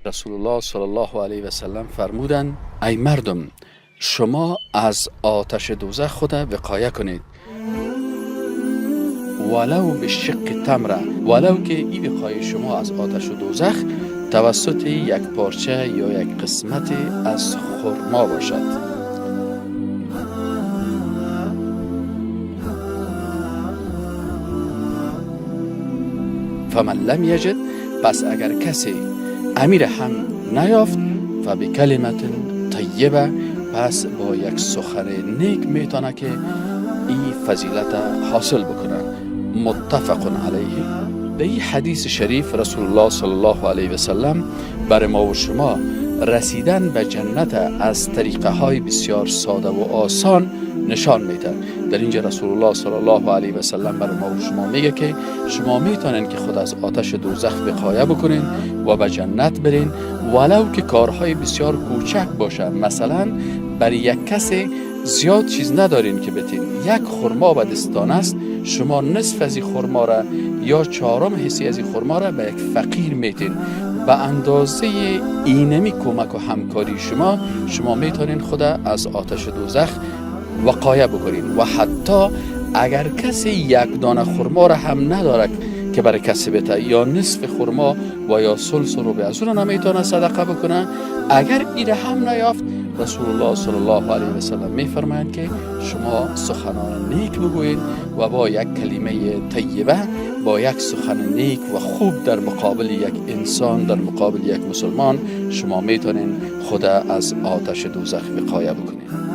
رسول الله صلی الله علیه و سلم فرمودند: ای مردم، شما از آتش دوزخ خود وقایه کنید، ولو به شق تمره، ولو که این وقایه شما از آتش دوزخ توسط یک پارچه یا یک قسمت از خرما باشد. فمن لم یجد، پس اگر کسی امیر هم نیافت، فبکلمة طیبه، پس با یک سخن نیک میتونه که این فضیلت حاصل بکنه. متفق علیه. در این حدیث شریف رسول الله صلی الله علیه و سلم بر ما و شما رسیدن به جنت از طریقه های بسیار ساده و آسان نشان میده. در اینجا رسول الله صلی الله علیه و سلم بر ما و شما میگه که شما میتونین که خود از آتش دوزخ وقایه بکنین و به جنت برین، ولو که کارهای بسیار کوچک باشه. مثلا برای یک کسی زیاد چیز ندارین که بتین، یک خرما به دستان است، شما نصف از این خرما را یا چهارم حصه از این خرما را به یک فقیر میتین. به اندازه اینمی کمک و همکاری شما میتونین خود از آتش دوزخ وقایه بکنین. و حتی اگر کسی یک دانه خرما را هم نداره که برای کسی بته، یا نصف خرما و یا ثلث رو به از اون نمیتونه صدقه بکنه، اگر ایره هم نیافت، رسول الله صلی الله علیه و سلم میفرمایند که شما سخنان نیک بگویید و با یک کلمه طیبه، با یک سخن نیک و خوب در مقابل یک انسان، در مقابل یک مسلمان، شما میتونین خود از آتش دوزخ وقایه بکنید.